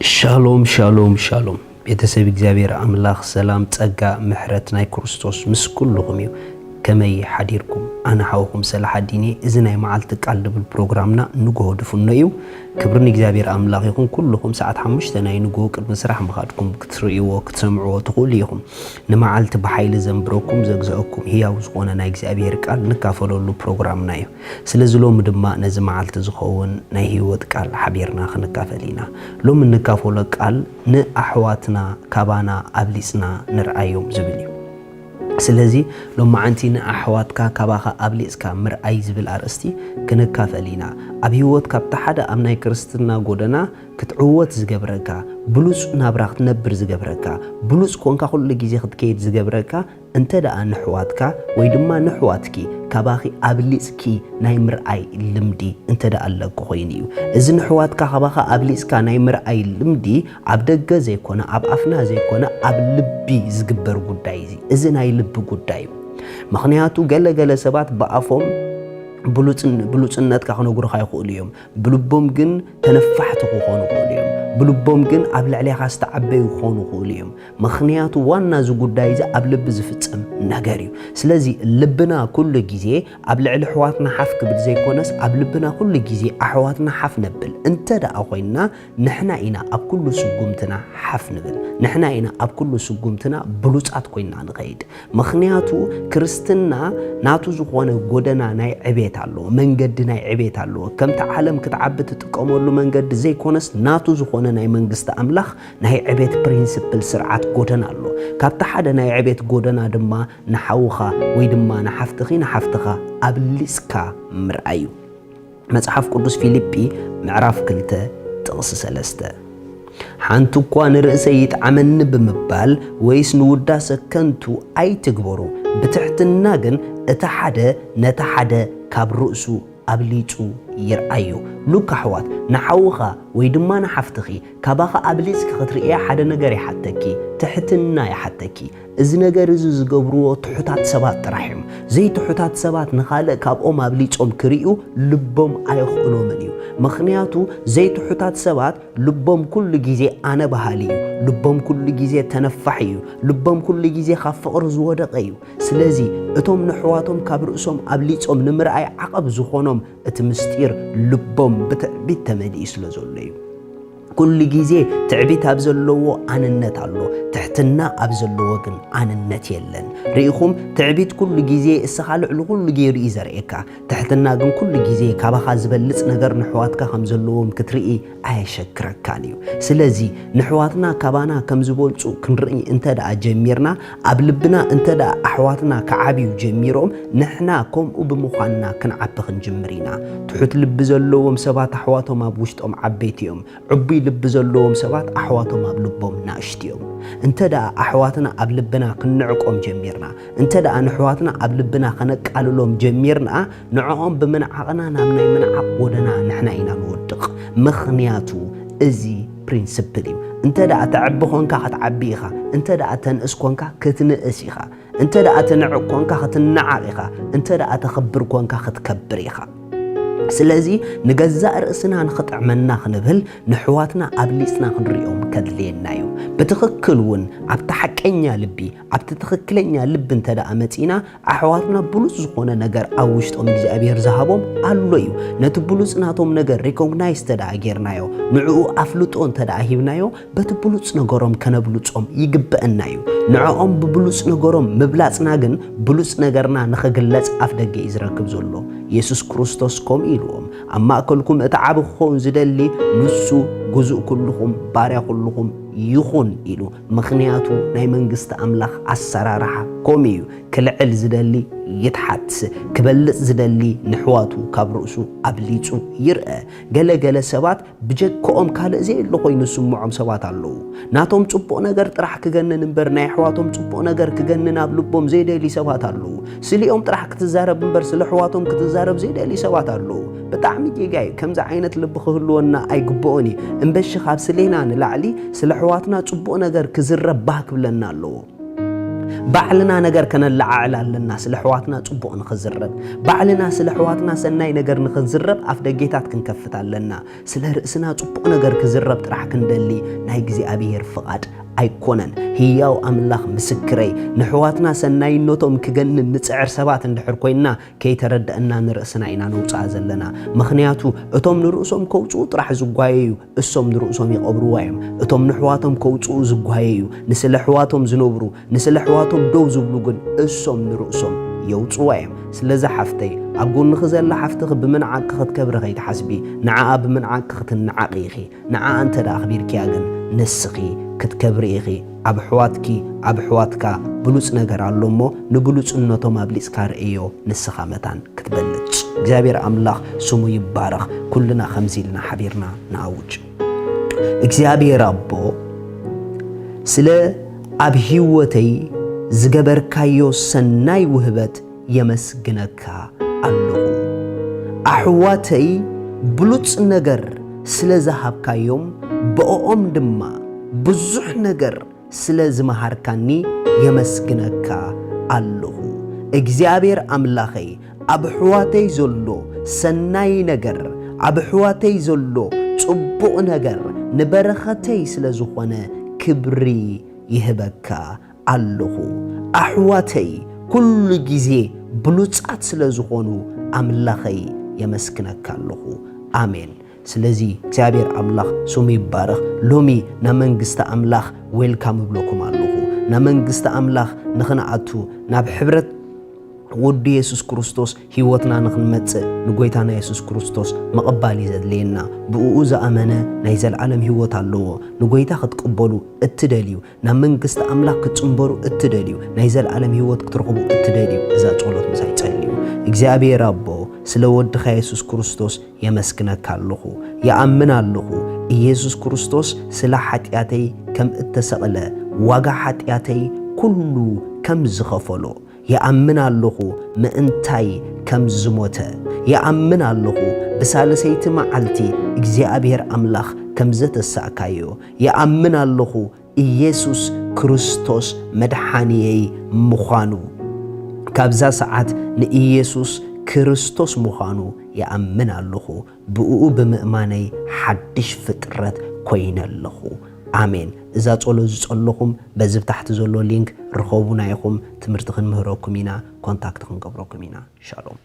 ሻሎም ሻሎም ሻሎም። ቤተሰብ እግዚኣብሔር ኣምላኽ ሰላም፣ ጸጋ፣ ምሕረት ናይ ክርስቶስ ምስ ኩልኹም እዩ። ከመይ ሓዲርኩም? ኣነ ሓውኹም ሰላሓዲን እየ። እዚ ናይ መዓልቲ ቃል ድብል ፕሮግራምና ንግሆ ድፍኖ እዩ። ክብሪ ንእግዚኣብሔር ኣምላኽ ይኹን። ኩልኹም ሰዓት ሓሙሽተ ናይ ንግሆ ቅድሚ ስራሕ ምኻድኩም ክትርእይዎ ክትሰምዕዎ ትኽእሉ ኢኹም። ንመዓልቲ ብሓይሊ ዘንብረኩም ዘግዝአኩም ህያው ዝኾነ ናይ እግዚኣብሔር ቃል ንካፈለሉ ፕሮግራምና እዩ። ስለዚ ሎሚ ድማ ነዚ መዓልቲ ዝኸውን ናይ ህይወት ቃል ሓቢርና ክንካፈል ኢና። ሎሚ እንካፈሎ ቃል ንኣሕዋትና ካባና ኣብሊጽና ንርኣዮም ዝብል እዩ። ስለዚ ሎማዓንቲ ንኣሕዋትካ ካባኻ ኣብሊጽካ ምርኣይ ዝብል ኣርእስቲ ክንካፈል ኢና። ኣብ ህይወት ካብቲ ሓደ ኣብ ናይ ክርስትና ጎደና ክትዕወት ዝገብረካ፣ ብሉጽ ናብራ ክትነብር ዝገብረካ፣ ብሉጽ ኮንካ ኩሉ ግዜ ክትከይድ ዝገብረካ እንተ ደኣ ንሕዋትካ ወይ ድማ ንሕዋትኪ ካባኺ ኣብሊጽኪ ናይ ምርኣይ ልምዲ እንተ ደኣ ኣለኪ ኮይኑ እዩ። እዚ ንሕዋትካ ካባኻ ኣብሊጽካ ናይ ምርኣይ ልምዲ ኣብ ደገ ዘይኮነ፣ ኣብ ኣፍና ዘይኮነ፣ ኣብ ልቢ ዝግበር ጉዳይ እዚ። እዚ ናይ ልቢ ጉዳይ እዩ። ምኽንያቱ ገለ ገለ ሰባት ብኣፎም ብሉጽን-፣ ብሉጽነትካ ክነግሩኻ ይኽእሉ እዮም። ብልቦም ግን ተነፋሕቲ ክኾኑ ይኽእሉ እዮም። ብልቦም ግን ኣብ ልዕሌኻ ዝተዓበዩ ክኾኑ ይኽእሉ እዮም። ምኽንያቱ ዋና እዚ ጉዳይ እዚ ኣብ ልቢ ዝፍጸም ነገር እዩ። ስለዚ ልብና ኩሉ ግዜ ኣብ ልዕሊ ኣሕዋትና ሓፍ ክብል ዘይኮነስ፣ ኣብ ልብና ኩሉ ግዜ ኣሕዋትና ሓፍ ነብል እንተ ደኣ ኮይንና፣ ንሕና ኢና ኣብ ኩሉ ስጉምትና ሓፍ ንብል። ንሕና ኢና ኣብ ኩሉ ስጉምትና ብሉጻት ኮይንና ንኸይድ። ምኽንያቱ ክርስትና ናቱ ዝኾነ ጎደና ናይ ዕቤት ኣለዎ፣ መንገዲ ናይ ዕቤት ኣለዎ። ከምቲ ዓለም ክትዓቢ ትጥቀመሉ መንገዲ ዘይኮነስ፣ ናቱ ዝኾነ ናይ መንግስቲ ኣምላኽ ናይ ዕቤት ፕሪንስፕል፣ ስርዓት፣ ጎደና ኣሎ። ካብቲ ሓደ ናይ ዕቤት ጎደና ድማ ንሓውኻ ወይ ድማ ንሓፍትኺ፣ ንሓፍትኻ ኣብሊጽካ ምርኣይ እዩ። መጽሓፍ ቅዱስ ፊልጲ ምዕራፍ ክልተ ጥቕሲ ሰለስተ፣ ሓንቲ እኳ ንርእሰይ ይጥዓመኒ ብምባል ወይስ ንውዳሰ ከንቱ ኣይትግበሩ፣ ብትሕትና ግን እቲ ሓደ ነቲ ሓደ ካብ ርእሱ ኣብሊጹ ይርኣዮ። ሉካ ኣሕዋት፣ ንሓውኻ ወይ ድማ ንሓፍትኺ ካባኻ ኣብሊጽኪ ክትርእያ ሓደ ነገር ይሓተኪ፣ ትሕትና ይሓተኪ። እዚ ነገር እዚ ዝገብርዎ ትሑታት ሰባት ጥራሕ እዮም። ዘይትሑታት ሰባት ንኻልእ ካብኦም ኣብሊጾም ክርእዩ ልቦም ኣይኽእሎምን እዩ። ምኽንያቱ ዘይትሑታት ሰባት ልቦም ኩሉ ግዜ ኣነ በሃሊ እዩ። ልቦም ኩሉ ግዜ ተነፋሒ እዩ። ልቦም ኩሉ ግዜ ካብ ፍቕሪ ዝወደቐ እዩ። ስለዚ እቶም ንሕዋቶም ካብ ርእሶም ኣብሊጾም ንምርኣይ ዓቐብ ዝኾኖም እቲ ምስጢር ልቦም ብትዕቢት ተመሊኡ ስለ ዘሎ እዩ። ኩሉ ግዜ ትዕቢት ኣብ ዘለዎ ኣንነት ኣሎ፣ ትሕትና ኣብ ዘለዎ ግን ኣንነት የለን። ርኢኹም፣ ትዕቢት ኩሉ ግዜ እስኻ ልዕሊ ኩሉ ገይሩ እዩ ዘርእየካ። ትሕትና ግን ኩሉ ግዜ ካባኻ ዝበልጽ ነገር ንሕዋትካ ከም ዘለዎም ክትርኢ ኣየሸክረካን እዩ። ስለዚ ንሕዋትና ካባና ከም ዝበልጹ ክንርኢ እንተ ደኣ ጀሚርና፣ ኣብ ልብና እንተ ደኣ ኣሕዋትና ክዓብዩ ጀሚሮም፣ ንሕና ከምኡ ብምዃንና ክንዓቢ ክንጅምር ኢና። ትሑት ልቢ ዘለዎም ሰባት ኣሕዋቶም ኣብ ውሽጦም ዓበይቲ እዮም። ዕቡይ ልቢ ዘለዎም ሰባት ኣሕዋቶም ኣብ ልቦም ናእሽቱ እዮም። እንተ ደኣ ኣሕዋትና ኣብ ልብና ክንዕቆም ጀሚርና፣ እንተ ደኣ ንሕዋትና ኣብ ልብና ከነቃልሎም ጀሚርና፣ ንዕኦም ብምንዓቕና ናብ ናይ ምንዓቕ ጎደና ንሕና ኢና ንወድቕ። ምኽንያቱ እዚ ፕሪንስፕል እዩ። እንተ ደኣ ተዕቢ ኮንካ ክትዓቢ ኢኻ፣ እንተ ደኣ ተንእስ ኮንካ ክትንእስ ኢኻ፣ እንተ ደኣ ትንዕቕ ኮንካ ክትነዓቕ ኢኻ፣ እንተ ደኣ ተኽብር ኮንካ ክትከብር ኢኻ። ስለዚ ንገዛእ ርእስና ንኽጥዕመና ክንብል ንሕዋትና ኣብሊጽና ክንሪኦም ከድልየና እዩ። ብትኽክል እውን ኣብቲ ሓቀኛ ልቢ፣ ኣብቲ ትኽክለኛ ልቢ እንተ ደኣ መጺና፣ ኣሕዋትና ብሉጽ ዝኾነ ነገር ኣብ ውሽጦም እግዚኣብሔር ዝሃቦም ኣሎ እዩ። ነቲ ብሉጽ ናቶም ነገር ሪኮግናይዝ እንተ ደኣ ጌርናዮ፣ ንዕኡ ኣፍልጦ እንተ ደኣ ሂብናዮ፣ በቲ ብሉጽ ነገሮም ከነብልጾም ይግበአና እዩ። ንዕኦም ብብሉጽ ነገሮም ምብላጽና ግን ብሉጽ ነገርና ንኽግለጽ ኣፍ ደገ እዩ ዝረክብ ዘሎ። የሱስ ክርስቶስ ከምኡ ኢልዎም፣ ኣብ ማእከልኩም እቲ ዓቢ ክኸውን ዝደሊ ንሱ ግዙእ ኩልኹም ባርያ ኩልኹም ይኹን ኢሉ። ምኽንያቱ ናይ መንግስቲ ኣምላኽ ኣሰራርሓ ከምኡ እዩ። ክልዕል ዝደሊ ይትሓት፣ ክበልጽ ዝደሊ ንሕዋቱ ካብ ርእሱ ኣብሊጹ ይርአ። ገለ ገለ ሰባት ብጀክኦም ካልእ ዘየለ ኮይኑ ዝስምዖም ሰባት ኣለዉ። ናቶም ጽቡቕ ነገር ጥራሕ ክገንን እምበር ናይ ኣሕዋቶም ጽቡቕ ነገር ክገንን ኣብ ልቦም ዘይደልዩ ሰባት ኣለዉ። ስሊኦም ጥራሕ ክትዛረብ እምበር ስለ ኣሕዋቶም ክትዛረብ ዘይደልዩ ሰባት ኣለዉ። ብጣዕሚ ጌጋ እዩ። ከምዚ ዓይነት ልቢ ክህልወና ኣይግብኦን እዩ። እምበሺ ካብ ስሌና ንላዕሊ ስለ ኣሕዋትና ጽቡቕ ነገር ክዝረብ ባህ ክብለና ኣለዎ። ባዕልና ነገር ከነለዓዕል ኣለና። ስለ ኣሕዋትና ጽቡቕ ንኽዝረብ፣ ባዕልና ስለ ኣሕዋትና ሰናይ ነገር ንኽንዝረብ ኣፍ ደጌታት ክንከፍት ኣለና። ስለ ርእስና ጽቡቕ ነገር ክዝረብ ጥራሕ ክንደሊ ናይ እግዚኣብሔር ፍቓድ ኣይኮነን። ህያው ኣምላኽ ምስክረይ፣ ንኣሕዋትና ሰናይነቶም ክገንን ንጽዕር ሰባት እንድሕር ኮይንና፣ ከይተረዳእና ንርእስና ኢና ነውጽኣ ዘለና። ምኽንያቱ እቶም ንርእሶም ከውጽኡ ጥራሕ ዝጓየዩ፣ እሶም ንርእሶም ይቐብርዋ እዮም። እቶም ንኣሕዋቶም ከውጽኡ ዝጓየዩ፣ ንስለ ኣሕዋቶም ዝነብሩ፣ ንስለ ኣሕዋቶም ደው ዝብሉ ግን እሶም ንርእሶም የውጽዋ እዮም። ስለዚ ሓፍተይ፣ ኣብ ጎንኺ ዘላ ሓፍትኺ ብምንዓቕኪ ክትከብሪ ከይትሓስቢ፣ ንዓኣ ብምንዓቕኪ ክትንዓቒ ኢኺ። ንዓኣ እንተ ደኣ ኣኽቢርክያ ግን ንስኺ ክትከብሪ ኢኺ። ኣብ ኣሕዋትኪ፣ ኣብ ኣሕዋትካ ብሉጽ ነገር ኣሎ እሞ ንብሉጽነቶም ኣብሊጽካ ርእዮ፣ ንስኻ መታን ክትበልጽ። እግዚኣብሔር ኣምላኽ ስሙ ይባረኽ። ኩልና ከምዚ ኢልና ሓቢርና ንኣውጅ። እግዚኣብሔር ኣቦ፣ ስለ ኣብ ህይወተይ ዝገበርካዮ ሰናይ ውህበት የመስግነካ ኣለኹ። ኣሕዋተይ ብሉጽ ነገር ስለ ዝሃብካዮም፣ ብእኦም ድማ ብዙሕ ነገር ስለ ዝመሃርካኒ የመስግነካ ኣለኹ። እግዚኣብሔር ኣምላኸይ፣ ኣብ ኣሕዋተይ ዘሎ ሰናይ ነገር፣ ኣብ ኣሕዋተይ ዘሎ ጽቡቕ ነገር ንበረኸተይ ስለ ዝኾነ ክብሪ ይህበካ ኣለኹ። ኣሕዋተይ ኩሉ ግዜ ብሉጻት ስለ ዝኾኑ ኣምላኸይ የመስግነካ ኣለኹ። ኣሜን። ስለዚ እግዚኣብሔር ኣምላኽ ስሙ ይባረኽ። ሎሚ ናብ መንግስቲ ኣምላኽ ዌልካም እብለኩም ኣለኹ። ናብ መንግስቲ ኣምላኽ ንኽንኣቱ፣ ናብ ሕብረት ወዱ የሱስ ክርስቶስ ህይወትና ንኽንመጽእ ንጎይታና የሱስ ክርስቶስ ምቕባል እዩ ዘድልየና። ብእኡ ዝኣመነ ናይ ዘለዓለም ህይወት ኣለዎ። ንጎይታ ክትቅበሉ እትደልዩ፣ ናብ መንግስቲ ኣምላኽ ክትጽንበሩ እትደልዩ፣ ናይ ዘለዓለም ህይወት ክትረኽቡ እትደልዩ፣ እዛ ጸሎት ምሳይ ጸልዩ። እግዚኣብሔር ኣቦ፣ ስለ ወድኻ የሱስ ክርስቶስ የመስግነካ ኣለኹ። ይኣምን ኣለኹ፣ ኢየሱስ ክርስቶስ ስለ ሓጢኣተይ ከም እተሰቕለ፣ ዋጋ ሓጢኣተይ ኩሉ ከም ዝኸፈሎ። ይኣምን ኣለኹ፣ ምእንታይ ከም ዝሞተ። ይኣምን ኣለኹ፣ ብሳልሰይቲ መዓልቲ እግዚኣብሔር ኣምላኽ ከም ዘተሳእካዮ። ይኣምን ኣለኹ፣ ኢየሱስ ክርስቶስ መድሓንየይ ምዃኑ። ካብዛ ሰዓት ንኢየሱስ ክርስቶስ ምዃኑ ይኣምን ኣለኹ። ብእኡ ብምእማነይ ሓድሽ ፍጥረት ኮይነ ኣለኹ። ኣሜን። እዛ ጸሎት ዝጸለኹም በዚ ብታሕቲ ዘሎ ሊንክ ርኸቡና ኢኹም። ትምህርቲ ክንምህረኩም ኢና፣ ኮንታክት ክንገብረኩም ኢና። ሻሎም።